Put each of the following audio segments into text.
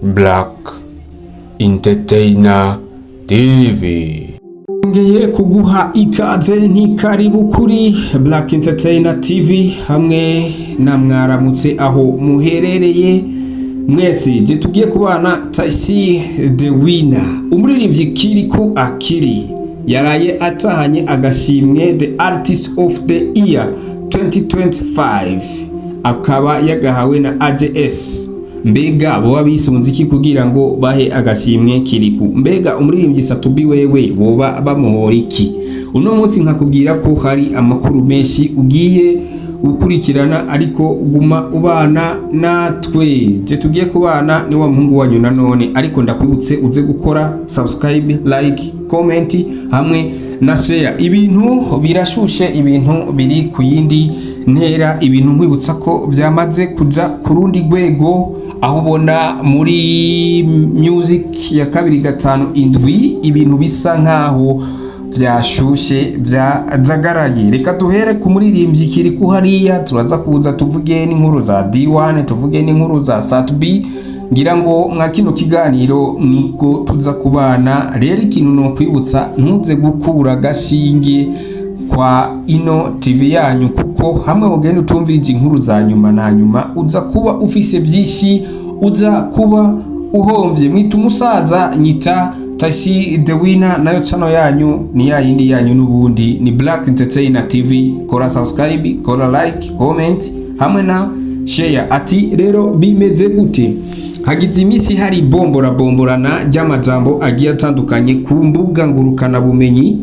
Black Entertainer TV. Ngeye kuguha ikaze, ntikaribu kuri Black Entertainer TV hamwe na mwaramutse aho muherereye mwese. Je tugiye kubana Taisi the Winner. Umuririmbyi Kirikou Akili yaraye atahanye agashimwe the Artist of the Year 2025, akaba yagahawe na AJS. Mbega boba bisunze iki kugira ngo bahe agashimwe Kirikou? Mbega umuririmbyi Sat-B wewe boba bamuhora iki? Uno munsi nkakubwira ko hari amakuru menshi ugiye gukurikirana, ariko guma ubana natwe. Je tugiye kubana ni wa muhungu wanyu nanone, ariko ndakwibutse uze gukora subscribe, like, comment hamwe na share. Ibintu birashushe, ibintu biri ku yindi ntera, ibintu nkwibutsa ko byamaze kuja ku rundi rwego, aho ubona muri music ya 257 ibintu bisa nkaho vyashushe, vyajagaraye. Reka duhere ku muririmbyi Kirikou hariya, turaza kuza tuvuge n'inkuru za D1, tuvuge n'inkuru za Sat-B. Ngira ngo mwa kino kiganiro nibwo tuza kubana. Rero ikintu no kwibutsa, ntuze gukura agashinge kwa ino TV yanyu, kuko hamwe ugenda utumvirije inkuru za nyuma na nyuma, uza kuba ufise byinshi uza kuba uhomvye. Mwita umusaza, nyita Tashi the Winner, nayo channel yanyu ni ya yindi yanyu n'ubundi ni Black Entertainer TV. Kora subscribe, kora like, comment hamwe na share. Ati rero bimeze gute? Hagize iminsi hari bombora bomborana ry'amajambo agiye atandukanye ku mbuga ngurukana bumenyi,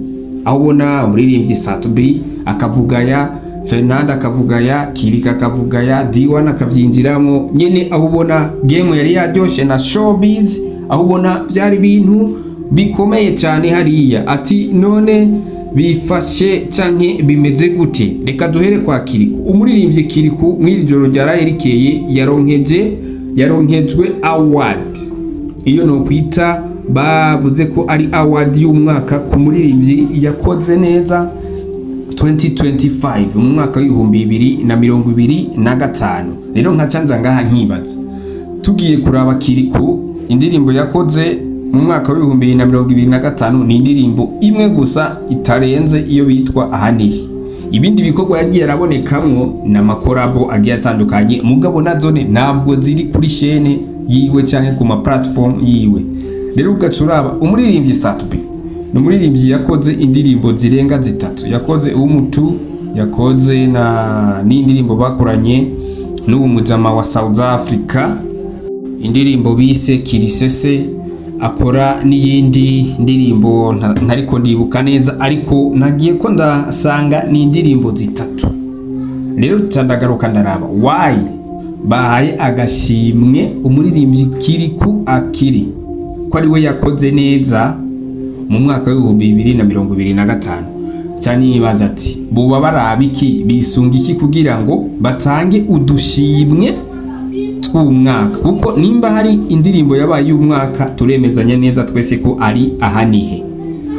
aho ubona umuririmbyi Sat-B akavuga ya Fernando, akavuga ya Kirika, akavuga ya D1, akavyinjiramo nyene, aho ubona game yari yaryoshe na showbiz, aho ubona byari ibintu bikomeye cyane hariya. Ati none bifashe canke bimeze gute? Reka duhere kwa Kirikou. Umuririmbyi Kirikou mw'iri joro ryaraye rikeye yaronkejwe award, iyo no kwita bavuze ko ari award y'umwaka ku muririmbyi yakoze neza 2025, mu mwaka w'2025. Rero nkaca nza ngaha nkibaza, tugiye kuraba Kirikou, indirimbo yakoze mu mwaka w'2025 ni indirimbo imwe gusa itarenze, iyo bitwa Ahanihe. Ibindi bikorwa yagiye arabonekamwo ni ama collabo agiye atandukanye, mugabo nazone ntabwo ziri kuri chaîne yiwe cyangwa ku ma platform yiwe. Rero ugaca uraba umuririmbyi Sat-B, ni umuririmbyi yakoze indirimbo zirenga zitatu. Yakoze Umutu, yakoze na n'indirimbo bakoranye n'ubu mujama wa South Africa, indirimbo bise Kirisese, akora n'iyindi ndirimbo ntariko ndibuka neza, ariko nagiye ko ndasanga ni indirimbo zitatu. Rero ndagaruka ndaraba why bahaye agashimwe umuririmbyi Kirikou Akili, ko ari we yakoze neza mu mwaka w'2025. Cyane nibaza ati boba baraba iki, bisunga iki kugira ngo batange udushimwe tw'umwaka? Kuko nimba hari indirimbo yabaye y'umwaka, turemezanya neza twese ko ari Ahanihe.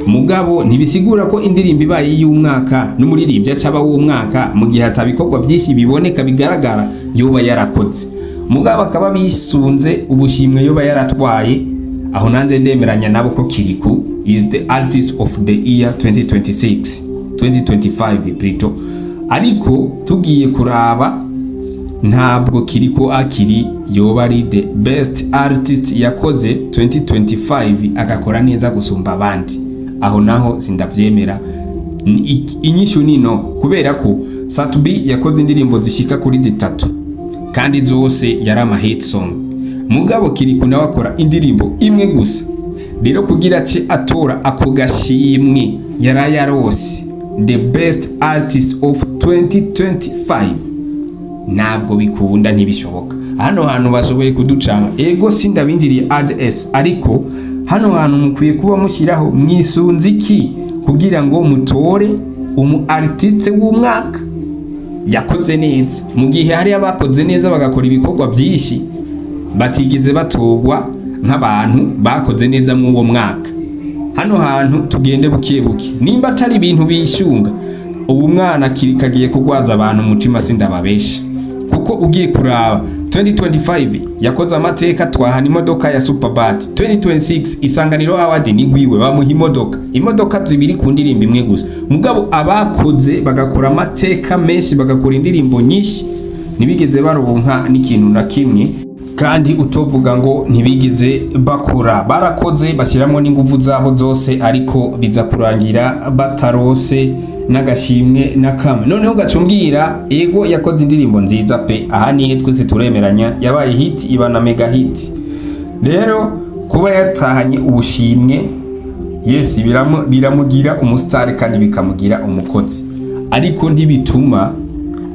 Mugabo ntibisigura ko indirimbo ibaye y'umwaka n'umuririmbyi acaba w'umwaka, mu gihe hatabikorwa byinshi biboneka bigaragara yoba yarakoze. Mugabo akaba bisunze ubushimwe yoba yaratwaye. Aho nanjye ndemeranya nabo ko Kirikou is the Artist of the Year 2026, 2025 plutôt. Ariko tugiye kuraba, ntabwo Kirikou Akili yoba ari the best artist yakoze 2025 agakora neza gusumba abandi. Aho naho sindavyemera. Inyishu ni no, kubera ko Sat-B yakoze indirimbo zishika kuri zitatu kandi zose yari ama hit song, mugabo Kirikou nawe akora indirimbo imwe gusa. Rero kugira ce atora ako gashimwe yarayarose the best artist of 2025, ntabwo bikunda, ntibishoboka. Hano hantu bashoboye kuducanga. Ego, sindabindiriye AJS, ariko hano hantu mukwiye kuba mushyiraho mwisunze iki kugira ngo mutore umu artiste w'umwaka yakoze neza, mu gihe hari abakoze neza bagakora ibikorwa byinshi batigeze batorwa nk'abantu bakoze neza mw'uwo mwaka? Hano hantu tugende buke buke, nimba atari ibintu bishunga. Ubu mwana kagiye kugwaza abantu umutima, sindababesha, kuko Kuko ugiye kuraba 2025 yakoze amateka, twahana imodoka ya Superbat. 2026 Isanganiro Award ni gwiwe, bamuha imodoka zibiri ku ndirimbo imwe gusa. Mugabo abakoze bagakora amateka menshi, bagakora indirimbo nyinshi, ntibigeze baronka n'ikintu na kimwe. Kandi utovuga ngo ntibigeze bakora, barakoze, bashyiramo n'ingufu zabo zose, ariko biza kurangira batarose n'agashimwe na kamwe. Noneho ugacumbwira ego yakoze indirimbo nziza pe, aha nihe twese turemeranya, yabaye hit, iba na mega hit. Rero kuba yatahanye ubushimwe, yes, biramugira umusitari kandi bikamugira umukozi, ariko ntibituma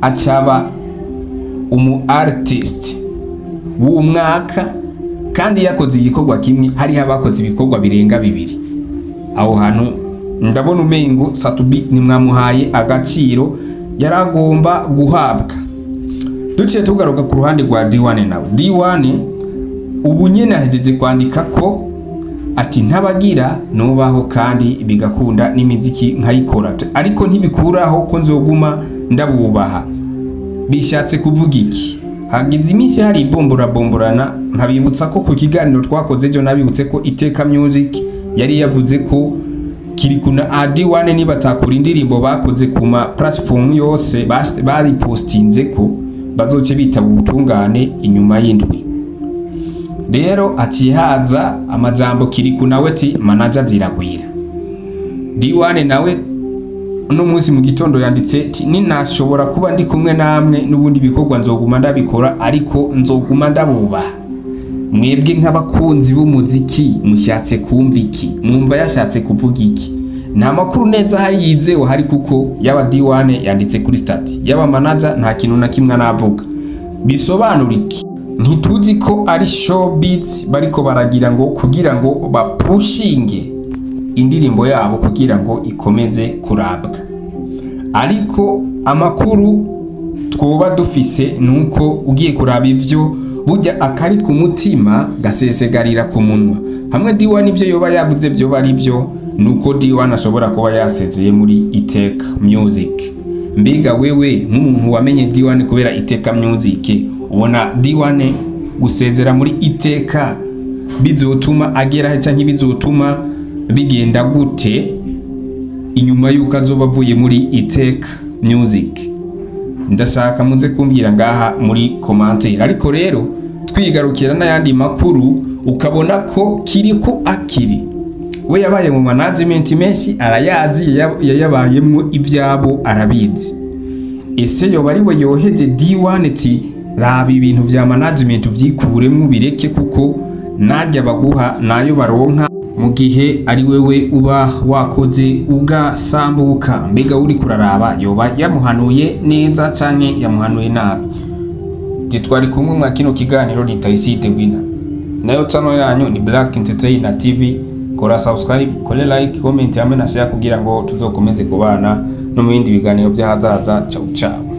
acaba umu artist w'umwaka. Kandi yakoze igikorwa kimwe, hariho abakoze ibikorwa birenga bibiri. Aho hantu ndabona umengo Sat-B nimwamuhaye agaciro yaragomba guhabwa. Duciye tugaruka ku ruhande rwa D1 nawe, D1 ubu nyene ahejeje kwandika ko ati ntabagira nubaho kandi bigakunda n'imiziki nkayikora, ariko ntibikuraho ko nzoguma ndabubaha. Bishatse kuvuga iki? Hagize iminsi hari ibomborabomborana. Nkabibutsa ko ku kiganiro twakoze ejo nabibutse ko Iteka Music yari yavuze ko Kirikou na AD1 nibatakura indirimbo bakoze ku ma platform yose baripostinze ko bazoce bitaba ubutungane inyuma y'indwi. Rero aciye haza amajambo, Kirikou nawe ati manager ziragwira. D1 nawe uno munsi mu gitondo yanditse ati ninashobora kuba ndi kumwe namwe n'ubundi bikorwa nzoguma ndabikora, ariko nzoguma ndabubaha. Mwebwe nk'abakunzi b'umuziki mushatse kumva iki? Mwumva yashatse kuvuga iki? Nta makuru neza hari yizewe hari, kuko yaba D1 yanditse kuri statut, yaba manager nta kintu na kimwe anavuga. Bisobanura iki? Ntituzi ko ari showbiz bariko baragira ngo kugira ngo bapushinge indirimbo yabo kugira ngo ikomeze kurabwa. Ariko amakuru twoba dufise nuko ugiye kuraba ivyo, burya akari ku mutima gasesegarira ku munwa. Hamwe D1 ibyo yoba yavuze byoba ari byo, nuko D1 ashobora kuba yasezeye muri Iteka Music. Mbega wewe nk'umuntu wamenye D1 kubera Iteka Music, ubona D1 gusezera muri Iteka bizotuma agera he, canke bizotuma bigenda gute inyuma yuko azoba avuye muri Iteka Music? Ndashaka muze kumbwira ngaha muri commentaire. Ariko rero twigarukira n'ayandi makuru, ukabona ko Kirikou Akili we yabaye mu management menshi, arayazi, yayabayemwo, ibyabo arabizi. Ese yoba ari we yoheje D1 ati raba ibintu vya management vyikuremwo bireke, kuko najya baguha nayo baronka mu gihe ari wewe uba wakoze ugasambuka? Mbega uri kuraraba yoba yamuhanuye neza canke yamuhanuye nabi? Je twari kumwe mwa kino kiganiro ni Taiside Winner, nayo channel yanyu ni Black Entertainer TV. Kora subscribe, kore like, comment hamwe na share kugira ngo tuzokomeze kubana no mu bindi biganiro by'ahazaza. Ciao ciao.